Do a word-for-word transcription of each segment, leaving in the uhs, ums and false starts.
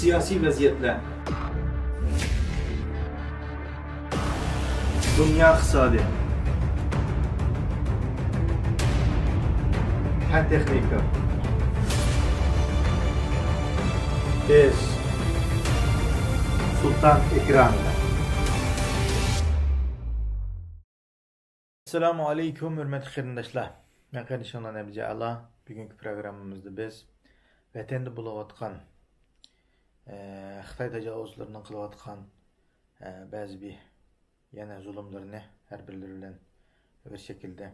سىياسىي ۋەزىيەتلەر، دۇنيا ئىقتىسادى، پەن تېخنىكا، بىز سۇلتان ئېكرانىدا. ئەسسالامۇ ئەلەيكۇم، ھۆرمەتلىك قېرىنداشلار. مەن قېرىندىشىڭلار نەبىجە ئەلا. بۈگۈنكى پروگراممىمىزدا بىز ۋەتەندە بولۇۋاتقان، ئە، خىتاي تاجاۋۇزچىلىرىنىڭ قىلىۋاتقان، ئە، بەزى بىر يەنە زۇلۇملىرىنى ھەر بىرلىرى بىلەن بىر شەكىلدە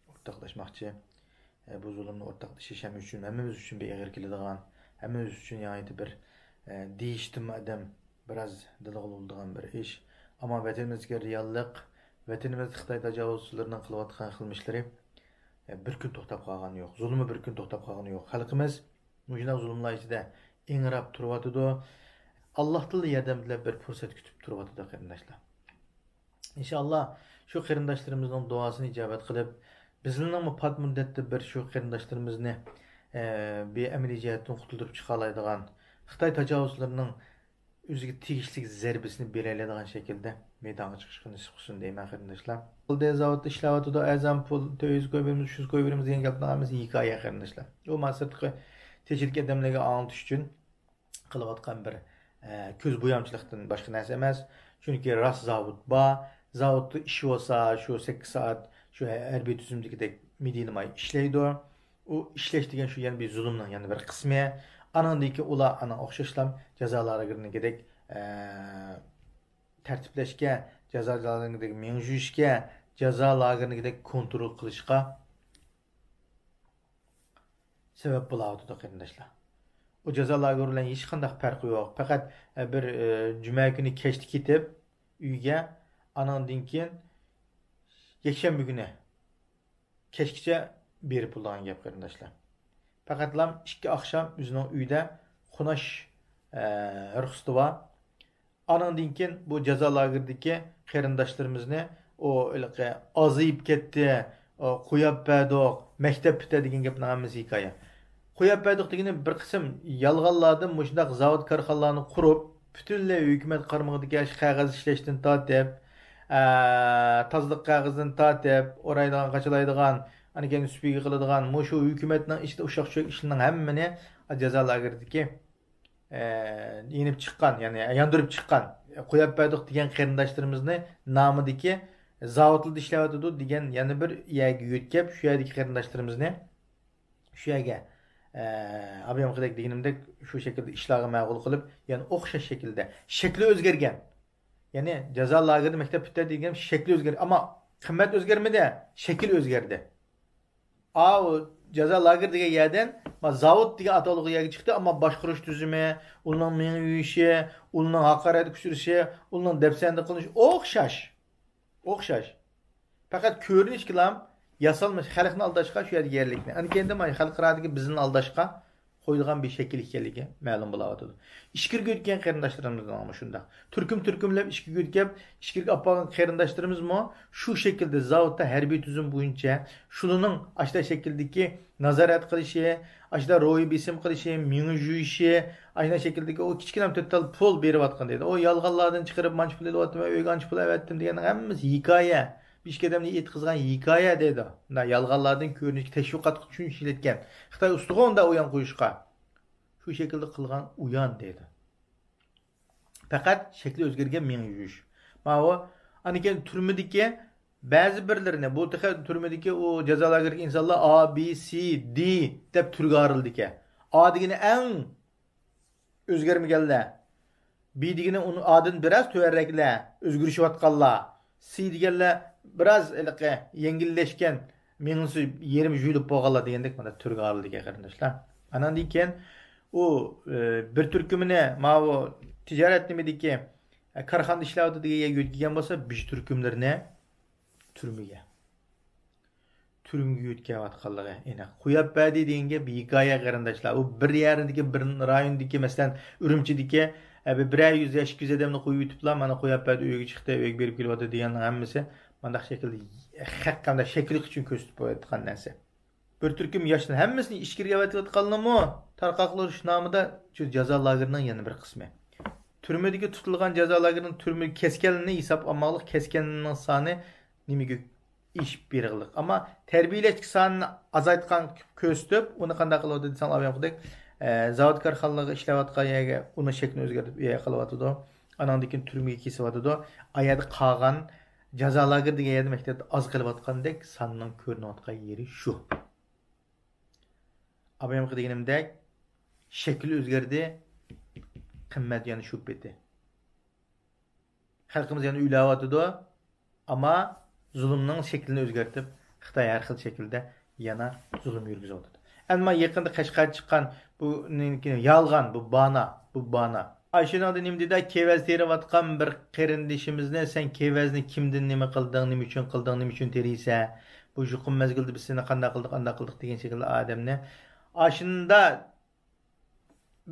ئورتاقلاشماقچى. ئە، بۇ زۇلۇمنى ئورتاقلىشىش ھەممە ئۈچۈن، ھەممىمىز ئۈچۈن بىر ئېغىر كېلىدىغان، ھەممىمىز ئۈچۈن ناھايىتى بىر، ئە، دېيىشتىمۇ ئادەم بىراز دىلىغا ئۇرۇلىدىغان بىر ئىش. ئەمما ۋەتىنىمىزدىكى رېئاللىق، ۋەتىنىمىزدە خىتاي تاجاۋۇزچىلىرىنىڭ قىلىۋاتقان قىلمىشلىرى، ئە، بىر كۈن توختاپ قالغىنى يوق. زۇلمى بىر كۈن توختاپ قالغىنى يوق. خەلقىمىز مۇشۇنداق زۇلۇملار ئىچىدە ئىڭراپ تۇرۇۋاتىدۇ. ئاللاھتىنلا ياردەم تىلەپ بىر پۇرسەت كۈتۈپ تۇرۇۋاتىدۇ قېرىنداشلار. ئىنشائاللا شۇ قېرىنداشلىرىمىزنىڭ دۇئاسىنى ئىجابەت قىلىپ، بىزنىڭمۇ پات مۇددەتتە بىر شۇ قېرىنداشلىرىمىزنى، ئە، بىر ئەمەلىي جەھەتتىن قۇتۇلدۇرۇپ چىقالايدىغان، خىتاي تاجاۋۇزچىلىرىنىڭ ئۆزىگە تېگىشلىك زەربىسىنى بېرەلەيدىغان شەكىلدە مەيدانغا چىقىشقا نېسىپ قىلسۇن دەيمەن قېرىنداشلار. بولدى، زاۋۇتتا ئىشلەۋاتىدۇ، ئەرزان پۇل، تۆت يۈز قويۇپ بېرىمىز، ئۈچ يۈز قويۇپ بېرىمىز دېگەن گەپنىڭ ھەممىسى ھېكايە قېرىنداشلار. ئۇ مانا سىرتقى تېشىدىكى ئادەملەرگە ئاڭلىتىش ئۈچۈن قىلىۋاتقان بىر، ئە، كۆز بويامچىلىقتىن باشقا نەرسە ئەمەس. چۈنكى راست زاۋۇت بار. زاۋۇتتا ئىش بولسا، شۇ سەككىز سائەت شۇ ھەربىي تۈزۈمدىكىدەك مىدىرلىماي ئىشلەيدۇ. ئۇ ئىشلەش دېگەن شۇ يەنە بىر زۇلۇمنىڭ يەنە بىر قىسمى. ئانىڭدىن كېيىن ئۇلار ئانا ئوخشاشلا جازا لاگېرىنىڭكىدەك، ئە، تەرتىپلەشكە، جازا لاگېرىنىڭكىدەك مىڭ يۈيۈشكە، جازا لاگېرىنىڭكىدەك كونترول قىلىشقا سەۋەب بولاۋاتىدۇ قېرىنداشلار. ئۇ جازا لاگېرى بىلەن ھېچقانداق پەرقى يوق. پەقەت، ئە، بىر، ئە، جۈمە كۈنى كەچتە كېتىپ ئۆيگە، ئانىڭدىن كېيىن يەكشەنبە كۈنى كەچكىچە بېرىپ بولىدىغان گەپ قېرىنداشلار. پەقەتلا ئىككى ئاخشام ئۆزىنىڭ ئۆيىدە قونۇش، ئە، رۇخسىتى بار. ئانىڭدىن كېيىن بۇ جازا لاگېرىدىكى قېرىنداشلىرىمىزنى، ئۇ ھېلىقى ئازىيىپ كەتتى، ئۇ قويۇپ بەردۇق، مەكتەپ پۈتتى دېگەن گەپنىڭ ھەممىسى ھېكايە. قويۇپ بەردۇق دېگىنى بىر قىسىم يالغانلاردىن مۇشۇنداق زاۋۇت كارخانىلارنى قۇرۇپ، پۈتۈنلەي ھۆكۈمەت قارمىقىدىكى قەغەز ئىشلەشتىن تارتىپ، ئە، تازىلىق قەغىزىدىن تارتىپ، ئورايدىغان، قاچىلايدىغان، ئاندىن كېيىن سۈپۈرگە قىلىدىغان، مۇشۇ ھۆكۈمەتنىڭ ئىچىدە ئۇششاق چۈششەك ئىشلارنىڭ ھەممىنى جازا لاگېرىدىكى ئە، يېنىپ چىققان، يەنى ياندۇرۇپ چىققان، قويۇپ بەردۇق دېگەن قېرىنداشلىرىمىزنى نامىدىكى زاۋۇتلىرىدا ئىشلەۋاتىدۇ دېگەن يەنە بىر يەرگە يۆتكەپ، شۇ يەردىكى قېرىنداشلىرىمىزنى شۇ يەرگە، ئە، ئابايامقىدەك دېگىنىمدەك شۇ شەكىلدە ئىشلارغا مەغۇل قىلىپ، يەنە ئوخشاش شەكىلدە شەكلى ئۆزگەرگەن. يەنى جازا لاگېرىدا مەكتەپ پۈتتى دېگەن شەكلى ئۆزگەرگەن. ئەمما قىممەت ئۆزگەرمىدى، شەكىل ئۆزگەردى. ئاۋۇ جازا لاگېرى دېگەن يەردىن ما زاۋۇت دېگەن ئاتالغۇ يەرگە چىقتى، ئەمما باشقۇرۇش تۈزۈمى، ئۇنىڭ مېڭە يۇيۇشى، ئۇنىڭ ھاقارەتكە ئۇچرىشى، ئۇنىڭ دەپسەندە قىلىنىشى ئوخشاش. ئوخشاش. پەقەت كۆرۈنۈشكىلا ياسالما خەلقنى ئالداشقا شۇ يەردىكى يەرلىكنى. ئاندىن كېيىن ما خەلقئارادىكى بىزنى ئالداشقا قويىدىغان بىر شەكىل ئىكەنلىكى مەلۇم بولاۋاتىدۇ. ئىچكىرىگە ئۆتكەن قېرىنداشلىرىمىزنىڭمۇ شۇنداق. تۈركۈم تۈركۈملەپ ئىچكىرىگە ئۆتكەپ، ئىچكىرىگە ئاپارغان قېرىنداشلىرىمىزمۇ شۇ شەكىلدە زاۋۇتتا ھەربىي تۈزۈم بويىچە شۇنىڭ ئاشۇنداق شەكىلدىكى نازارەت قىلىشى، ئاشۇنداق روھىي بېسىم قىلىشى، مېڭە يۇيۇشى، ئاشۇنداق شەكىلدىكى ئۇ كىچىككىنە تۆت تال پۇل بېرىۋاتقان دەيدۇ. ئۇ يالغانلاردىن چىقىرىپ مانچە پۇل ئېلىۋاتىمەن، ئۆيگە ئانچە پۇل ئەۋەتتىم دېگەننىڭ ھەممىسى ھېكايە. بىر ئىككى ئادەمنى ئېيتقۇزغان ھېكايە دەيدۇ. مۇنداق يالغانلاردىن كۆرۈنۈشكە تەشۋىقاتقا چۈشۈن ئىشلەتكەن. خىتاي ئۇستىغۇ ئۇنداق ئويۇن قويۇشقا. شۇ شەكىلدە قىلغان ئويۇن دەيدۇ. پەقەت شەكلى ئۆزگەرگەن مېڭە يۇيۇش. ماۋۇ، ئاندىن كېيىن تۈرمىدىكى بەزى بىرلىرىنى، بۇ تېخى تۈرمىدىكى ئۇ جازا لاگېرىدىكى ئىنسانلار ئا، بى، سى، دى دەپ تۈرگە ئايرىلىدىكەن. ئا دېگىنى ئەڭ ئۆزگەرمىگەنلەر. بى دېگىنى ئۇنىڭ ئادىن بىراز تۆۋەنرەكلەر، ئۆزگىرىشىۋاتقانلار. سى دېگەنلەر بىراز ھېلىقى يەڭگىللەشكەن، مېڭىسى يېرىم يۇيۇلۇپ بولغانلار دېگەندەك مانا تۈرگە ئايرىلىدىكەن قېرىنداشلار. ئاناندىن كېيىن ئۇ، ئى، بىر تۈركۈمىنى ماۋۇ تىجارەت نېمىدىكى، ئە، كارخانىدا ئىشلەۋاتىدۇ دېگەن يەرگە يۆتكىگەن بولسا، بىر تۈركۈملىرىنى تۈرمىگە. تۈرمىگە يۆتكەۋاتقانلىقى ئېنىق. قويۇپ بەردى دېگەن گەپ ھېكايە قېرىنداشلار. ئۇ بىر يەردىكى، بىر رايوندىكى، مەسىلەن، ئۈرۈمچىدىكى، ئە، بىر، بىرەر يۈز ياش، ئىككى يۈز ئادەمنى قويۇۋېتىپلا، مانا قويۇپ بەردى، ئۆيگە چىقتى، ئۆيگە بېرىپ كېلىۋاتىدۇ دېگەننىڭ ھەممىسى مانداق شەكىلدە خەق قانداق شەكىل ئۈچۈن كۆرسىتىپ قويۇۋاتقان نەرسە. بىر تۈركۈم ياشنى ھەممىسىنى ئىچكىرىگە ئەۋەتىۋاتقانلىرىمۇ تارقاقلىق ئۇرۇش نامىدا شۇ جازا لاگېرىنىڭ يەنە بىر قىسمى. تۈرمىدىكى تۇتۇلغان جازا لاگېرىنىڭ تۈرمىدە كەسكەننى ھېساب ئالماقلىق، كەسكەننىڭ سانى نېمىگە ئېشىپ بېرىغلىق. ئەمما تەربىيەلەشتىكى سانىنى ئازايتقان كۆرسىتىپ، ئۇنى قانداق قىلىۋاتىدۇ دېسەڭ، ئاۋۋالقىدەك، ئە، زاۋۇت كارخانىلارغا ئىشلەۋاتقان يەرگە ئۇنىڭ شەكلىنى ئۆزگەرتىپ ئۇ يەرگە قىلىۋاتىدۇ. ئاناندىن كېيىن تۈرمىگە كېسىۋاتىدۇ. ئا يەردە قالغان جازا لاگېرى دېگەن يەردە مەكتەپتە ئاز قېلىۋاتقاندەك ساننىڭ كۆرۈنۈۋاتقان يېرى شۇ. ئابايامقى دېگىنىمدەك، شەكلى ئۆزگەردى، قىممەت يەنە شۇ پېتى. خەلقىمىز يەنە ئۆلۈۋاتىدۇ، ئەمما زۇلۇمنىڭ شەكلىنى ئۆزگەرتىپ، خىتاي ھەر خىل شەكىلدە يەنە زۇلۇم يۈرگۈزۈۋاتىدۇ. ئەمما يېقىندا قەشقەردە چىققان بۇ نېمىكى يالغان، بۇ بانا، بۇ بانا. ئاشۇنىڭدا نېمە دېدى؟ كېۋەز تېرىۋاتقان بىر قېرىندىشىمىزنى، سەن كېۋەزنى كىمدىن نېمە قىلدىڭ، نېمە ئۈچۈن قىلدىڭ، نېمە ئۈچۈن تېرىيسەن؟ بۇ يۇقۇم مەزگىلدە بىز سېنى قانداق قىلدۇق، ئانداق قىلدۇق دېگەن شەكىلدە ئادەمنى ئاشۇنداق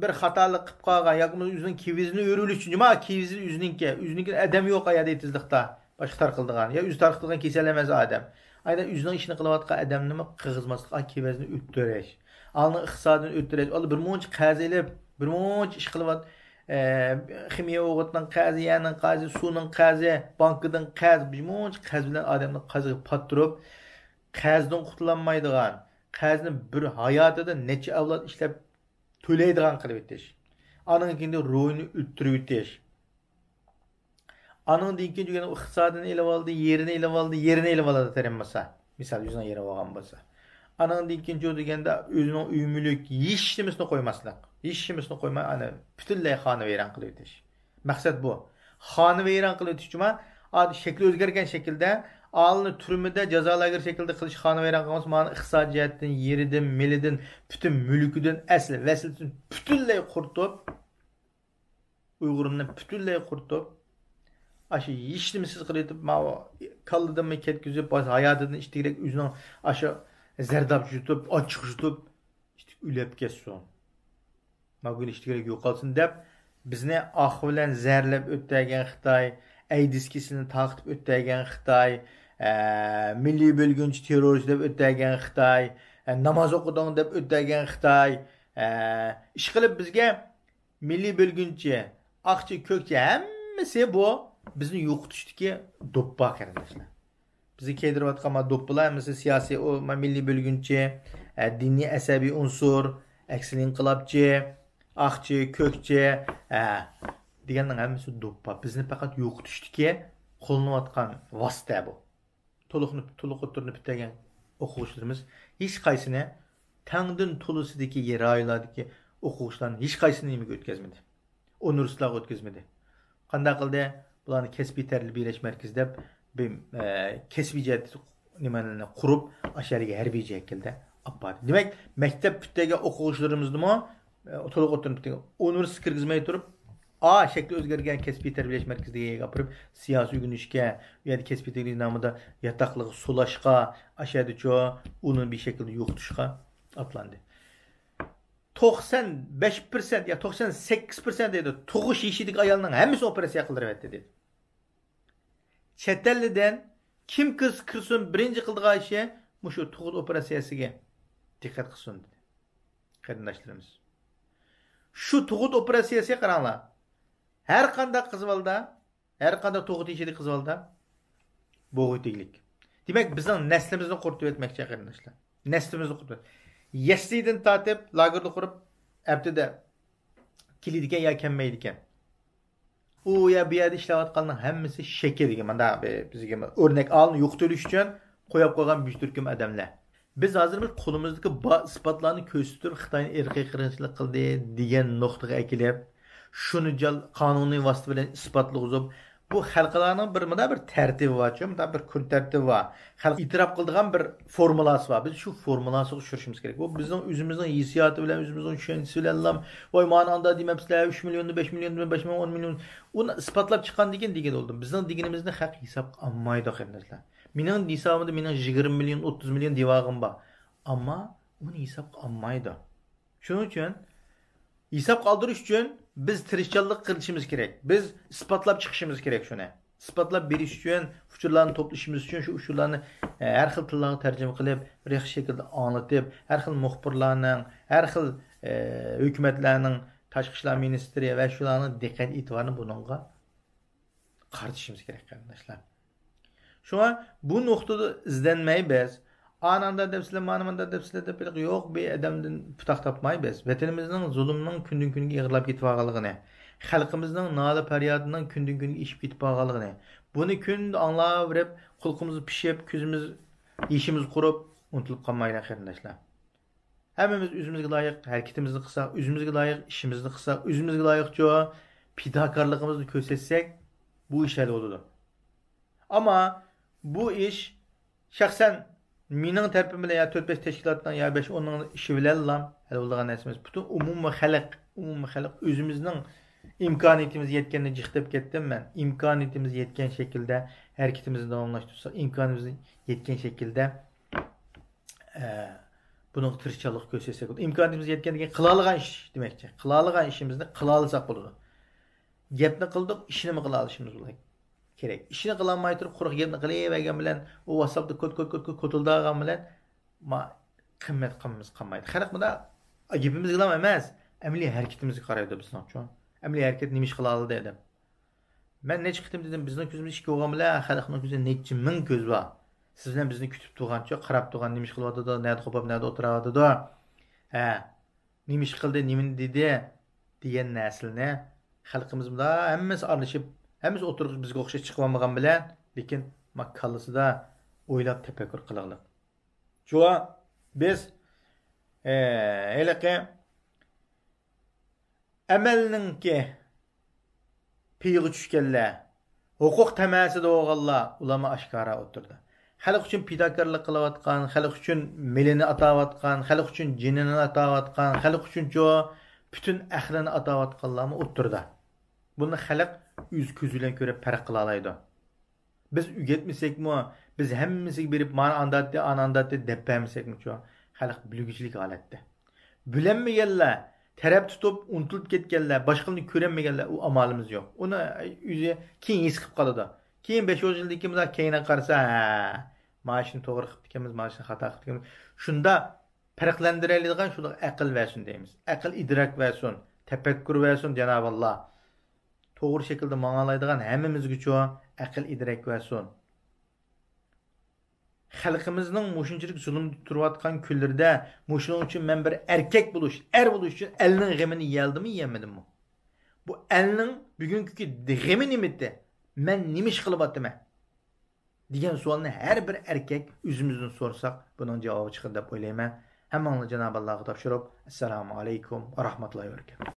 بىر خاتالىق قىلىپ قالغان ياكى بولمىسا ئۆزىنىڭ كېۋىزىنى ئۆرۈۋېلىش ئۈچۈن، جۇما كېۋىزى ئۆزىنىڭكى، ئۆزىنىڭكى ئادەم يوق ئايادا ئېتىزلىقتا باشقا تارقىلىدىغان يا ئۆزى تارقىتىدىغان كېسەل ئەمەس ئادەم. ئايدا ئۆزىنىڭ ئىشىنى قىلىۋاتقان ئادەمنىمۇ قىغىزماسلىق، ئا، كېۋەزنى ئۆتتۈرۈش. ئالنىڭ ئىقتىسادىنى ئۆتتۈرۈش. ئالدى بىر مۇنچە قەرز ئېلىپ، بىر مۇنچە ئىش قىلىۋات، ئە، خىمىيە ئوغۇتنىڭ قەرزى، يەرنىڭ قەرزى، سۇنىڭ قەرزى، بانكىدىن قەرز، بىر مۇنچە قەرز بىلەن ئادەمنى قەرزگە پاتتۇرۇپ، قەرزدىن قۇتۇلالمايدىغان، قەرزنى بىر ھاياتىدا نەچچە ئەۋلاد ئىشلەپ تۆلەيدىغان قىلىۋېتىش. ئانىڭدىن كېيىن روھىنى ئۆلتۈرۈۋېتىش. ئانىڭدىن كېيىن دېگەن ئىقتىسادىنى ئېلىۋالدى، يېرىنى ئېلىۋالدى، يېرىنى ئېلىۋالدى تېرىمىسا. مىسال، يۈزنىڭ يېرى بولغان بولسا. ئانىڭدىن كېيىن دېگەندە ئۆزىنىڭ ئۆي مۈلۈك، ھېچنېمىسىنى قويماسلىق. ھېچنېمىسىنى قويماي، ئانا پۈتۈنلەي خانىۋەيران قىلىۋېتىش. مەقسەت بۇ. خانىۋەيران قىلىۋېتىش جۇما، ئا، شەكلى ئۆزگەرگەن شەكىلدە، ئالىنى تۈرمىدە جازا لاگېرى شەكلىدە قىلىش، خانىۋەيران قىلماس، مانا ئىقتىسادىي جەھەتتىن، يېرىدىن، مېلىدىن، پۈتۈن مۈلكىدىن، ئەسلى ۋەسلىدىن پۈتۈنلەي قۇرۇتۇپ، ئۇيغۇرنى پۈتۈنلەي قۇرۇتۇپ، ئاشۇ ھېچنېمىسىز قىلىۋېتىپ، ماۋۇ كاللىدىنمۇ كەتكۈزۈپ، ھاياتىدىن ئىشتىكرەك ئۆزىنىڭ ئاشۇ زەرداب يۇتۇپ، ئاچچىق يۇتۇپ، ئۆلۈپ كەتسۇن. ماگۈن ئىشتىكرەك يوقالسۇن دەپ، بىزنى ئاق بىلەن زەھەرلەپ ئۆتتەرگەن خىتاي، ئەيدىز كېسىلىنى تارقىتىپ ئۆتتەرگەن خىتاي، ئە، مىللىي بۆلگۈنچى تېررورچى دەپ ئۆتتەرگەن خىتاي، ئە، ناماز ئوقۇدۇڭ دەپ ئۆتتەرگەن خىتاي، ئە، ئىشقىلىپ بىزگە مىللىي بۆلگۈنچى، ئاقچى، كۆكچى ھەممىسى بۇ بىزنى يوقىتىشتىكى دوپپا، قېرىنداشلار. بىزگە كىيدۈرۈۋاتقان ما دوپپىلار ھەممىسى سىياسىي، ئۇ ما مىللىي بۆلگۈنچى، ئە، دىنىي ئەسەبىي ئۇنسۇر، ئەكسىل ئىنقىلابچى، ئاقچى، كۆكچى، ئە، دېگەننىڭ ھەممىسى دوپپا. بىزنى پەقەت يوقىتىشتىكى قوللىنىۋاتقان ۋاسىتە بۇ. تولۇقنى، تولۇق ئوتتۇرىنى پۈتتۈرگەن ئوقۇغۇچىلىرىمىز ھېچقايسىنى تەڭدىن تولىسىدىكى رايونلاردىكى ئوقۇغۇچىلارنى ھېچقايسىنى نېمىگە ئۆتكۈزمىدى؟ ئۇنىۋېرسىتېتلارغا ئۆتكۈزمىدى. قانداق قىلدى؟ بۇلارنى كەسپىي تەربىيەلەش مەركىزى دەپ بىر، ئە، كەسپىي جەھەتتە نېمىلەرنى قۇرۇپ، ئاشۇ يەرگە ھەربىي جەھەتكىلدە ئاپاردى. دېمەك، مەكتەپ پۈتتۈرگەن ئوقۇغۇچىلىرىمىزنىمۇ، ئە، تولۇق ئوتتۇرىنى پۈتتۈرگەن، ئۇنىۋېرسىتېتقا كىرگۈزمەي تۇرۇپ، ئا، شەكلى ئۆزگەرگەن كەسپىي تەربىيەلەش مەركىزى دېگەن يەرگە ئاپىرىپ، سىياسىي ئۆگىنىشكە، ئۇ يەردە كەسپىي تەربىيەلەش نامىدا ياتاقلىققا سولاشقا، ئاشۇ يەردىچۇ ئۇنى بىر شەكىلدە يوقىتىشقا ئاتلاندى. توقسان بەش پىرسەنت يا توقسان سەككىز پىرسەنت دەيدۇ، تۇغۇش يېشىدىكى ئايالنىڭ ھەممىسىنى ئوپېراتسىيە قىلدۇرۇۋەتتى دېدى. چەت ئەللىدىن كىم كىرسە كىرسۇن، بىرىنچى قىلىدىغان ئىشى مۇشۇ تۇغۇت ئوپېراتسىيەسىگە دىققەت قىلسۇن دېدى قېرىنداشلىرىمىز. شۇ تۇغۇت ئوپېراتسىيەسىگە قاراڭلار. ھەر قانداق قىز بالىدا، ھەر قانداق تۇغۇت يېشىدىكى قىز بالىدا بوغۇيتەگلىك. دېمەك، بىزنىڭ نەسلىمىزنى قۇرۇتۇۋەتمەكچى، قېرىنداشلار. نەسلىمىزنى قۇرۇتۇۋەت. يەسلىدىن تارتىپ، لاگېردا قۇرۇپ، ھەپتىدە كېلىدىكەن يا كەلمەيدىكەن. ئۇ يا بۇ يەردە ئىشلەۋاتقاننىڭ ھەممىسى شەكىل دېگەن، مانا بىزگە ئۆرنەك ئالدىن يوقىتىۋېلىش ئۈچۈن قويۇپ قويغان بىر تۈركۈم ئادەملەر. بىز ھازىر بىر قولىمىزدىكى بار ئىسپاتلارنى كۆرسىتىپ، خىتاينى ئىرقىي قىرغىنچىلىق قىلدى دېگەن نۇقتىغا ئەكېلىپ، شۇنى جال-، قانۇنىي ۋاسىتە بىلەن ئىسپاتلىغۇزۇپ، بۇ خەلقئارانىڭ بىر، مۇنداق بىر تەرتىپى بارچۇ، مۇنداق بىر كۈن تەرتىپى بار. خەلق ئېتىراپ قىلىدىغان بىر فورمۇلاسى بار. بىز شۇ فورمۇلاسىغا ئۇچرىشىمىز كېرەك. بۇ بىزنىڭ ئۆزىمىزنىڭ ھېسسىياتى بىلەن، ئۆزىمىزنىڭ چۈشەنچىسى بىلەنلا، ۋاي، مانا ئانداق دېمەپسىلەر، ئۈچ مىليوننى، بەش مىليوننى، بەش مىليون، ئون مىليون. ئۇنى ئىسپاتلاپ چىققاندىن كېيىن دېگىلى بولدى. بىزنىڭ دېگىنىمىزنى خەق ھېسابقا ئالمايدۇ، قېرىنداشلار. مېنىڭ ھېسابىمدا مېنىڭ يىگىرمە مىليون، ئوتتۇز مىليون دېۋاغىم بار. ئەمما ئۇنى ھېسابقا ئالمايدۇ. شۇنىڭ ئۈچۈن ھېسابقا ئالدۇرۇش ئۈچۈن بىز تىرىشچانلىق قىلىشىمىز كېرەك. بىز ئىسپاتلاپ چىقىشىمىز كېرەك شۇنى. ئىسپاتلاپ بېرىش ئۈچۈن، ئۇچۇرلارنى توپلىشىمىز ئۈچۈن شۇ ئۇچۇرلارنى، ئە، ھەر خىل تىللارغا تەرجىمە قىلىپ، بىر ياخشى شەكىلدە ئاڭلىتىپ، ھەر خىل مۇخبىرلارنىڭ، ھەر خىل، ئە، ھۆكۈمەتلەرنىڭ تاشقى ئىشلار مىنىستىرى ۋە شۇلارنىڭ دىققەت ئېتىبارىنى بۇنىڭغا قارىتىشىمىز كېرەك، قېرىنداشلار. شۇڭا بۇ نۇقتىدا ئىزدەنمەي بىز، ئاناندا دەپسىلە، مانا ماندا دەپسىلە دەپ، يوق، بىر ئادەمدىن پۇتاق تاپماي بىز. ۋەتىنىمىزنىڭ زۇلۇمنىڭ كۈندىن كۈنگە ئېغىرلاپ كېتىپ بارغانلىقىنى، خەلقىمىزنىڭ نالە پەريادىنىڭ كۈندىن كۈنگە ئېشىپ كېتىپ بارغانلىقىنى، بۇنى كۈندە ئاڭلاۋېرىپ، قۇلىقىمىز پىشىپ، كۆزىمىز، يېشىمىز قۇرۇپ، ئۇنتۇلۇپ قالمايلى، قېرىنداشلار. ھەممىمىز ئۆزىمىزگە لايىق ھەرىكىتىمىزنى قىلساق، ئۆزىمىزگە لايىق ئىشىمىزنى قىلساق، ئۆزىمىزگە لايىقچە پىداكارلىقىمىزنى كۆرسەتسەك، بۇ ئىش ھەل بولىدۇ. ئەمما بۇ ئىش شەخسەن مېنىڭ تەرىپىم بىلەن يا تۆت بەش تەشكىلاتنىڭ يا بەش ئوننىڭ ئىشى بىلەنلا ھەل بولىدىغان نەرسە ئەمەس. پۈتۈن ئومۇمىي خەلق، ئومۇمىي خەلق ئۆزىمىزنىڭ ئىمكانىيىتىمىز يەتكەننى جىق دەپ كەتتىم مەن. ئىمكانىيىتىمىز يەتكەن شەكىلدە ھەرىكىتىمىزنى داۋاملاشتۇرساق، ئىمكانىيىتىمىز يەتكەن شەكىلدە ئە، بۇنىڭغا تىرىشچانلىق كۆرسەتسەك، ئىمكانىيىتىمىز يەتكەندىكىن قىلالىغان ئىش دېمەكچى. قىلالىغان ئىشىمىزنى قىلالىساق بولىدۇ. گەپنى قىلدۇق، ئىشنىمۇ قىلالىشىمىز بولىدۇ. كېرەك. ئىشنى قىلالماي تۇرۇپ، قۇرۇق گەپنى قىلىۋەرگەن بىلەن، ئۇ ۋاتساپتا كوت، كوت، كوت، كوت، كوتۇلداغان بىلەن، ما، قىممەت قىممىتىمىز قالمايدۇ. خەلق مۇدا گېپىمىزگىلا ئەمەس، ئەمەلىي ھەرىكىتىمىزگە قارايدۇ بىزنىڭچۇ. ئەمەلىي ھەرىكەت نېمە ئىش قىلالىدى دەپ. مەن نەچچە قېتىم دېدىم، بىزنىڭ كۆزىمىز ئىككى بولغان بىلەن خەلقنىڭ كۆزىدە نەچچە مىڭ كۆز بار. سىز بىلەن بىزنى كۈتۈپ تۇرغانچۇ، قاراپ تۇرغان، نېمە ئىش قىلىۋاتىدۇ، نەدە قوپاپ، نەدە ئولتۇراۋاتىدۇ. ھە، نېمە ئىش قىلدى، نېمىنى دېدى دېگەن نەرسىلەرنى خەلقىمىز بۇلار ھەممىسى ئارىلىشىپ، ھەممىسى ئوتتۇرىغا بىزگە ئوخشاش چىقىۋالمىغان بىلەن، لېكىن ما كاللىسىدا ئويلاپ تەپەككۇر قىلغانلىق. شۇڭا بىز، ئە، ھېلىقى ئەمەلنىڭكى پېيىغا چۈشكەنلەر، ھوقۇق تەمەسىدە بولغانلار، ئۇلارمۇ ئاشكارا ئوتتۇرىدا. خەلق ئۈچۈن پىداكارلىق قىلىۋاتقان، خەلق ئۈچۈن مېلىنى ئاتاۋاتقان، خەلق ئۈچۈن جېنىنى ئاتاۋاتقان، خەلق ئۈچۈنچۇ پۈتۈن ئەقلىنى ئاتاۋاتقانلارمۇ ئوتتۇرىدا. بۇنى خەلق ئۆز كۆزى بىلەن كۆرۈپ پەرق قىلالايدۇ. بىز ئۆگەتمىسەكمۇ، بىز ھەممىسىگە بېرىپ، مانا ئانداتتى، ئانا ئانداتتى دەپ بەرمىسەكمۇچۇ، خەلق بىلگۈچىلىك ھالەتتە. بىلەلمىگەنلەر، تەرەپ تۇتۇپ، ئۇنتۇلۇپ كەتكەنلەر، باشقىلارنى كۆرەلمىگەنلەر، ئۇ ئامالىمىز يوق. ئۇنى ئۆزى كېيىن ھېس قىلىپ قالىدۇ. كېيىن بەش ئون يىلدىن كېيىن مۇنداق كەينىگە قارىسا، ھە، مانا شۇنى توغرا قىلىپتىكەنمىز، مانا شۇنى خاتا قىلىپتىكەنمىز. شۇنداق پەرقلەندۈرەلەيدىغان شۇنداق ئەقىل بەرسۇن دەيمىز. ئەقىل ئىدراك بەرسۇن، تەپەككۇر بەرسۇن، جاناباللا. توغرا شەكىلدە ماڭالايدىغان ھەممىمىزگىچۇ ئەقىل ئىدراك بەرسۇن. خەلقىمىزنىڭ مۇشۇنچىلىك زۇلۇمدا تۇرۇۋاتقان كۈنلىرىدە مۇشۇنىڭ ئۈچۈن مەن بىر ئەركەك بولۇش، ئەر بولۇش ئۈچۈن ئەلنىڭ غېمىنى يېيەلدىمۇ، يېيەلمىدىممۇ؟ بۇ ئەلنىڭ بۈگۈنكى غېمى نېمىتى؟ مەن نېمە ئىش قىلىۋاتىمەن؟ دېگەن سوئالنى ھەر بىر ئەركەك ئۆزىمىزدىن سورىساق، بۇنىڭ جاۋابى چىقىدۇ دەپ ئويلايمەن. ھەممىڭلارنى جانابى ئاللاغا تاپشۇرۇپ، ئەسسالامۇ ئەلەيكۇم ۋە رەھمەتۇللاھى ۋە بەرىكاتۇھ.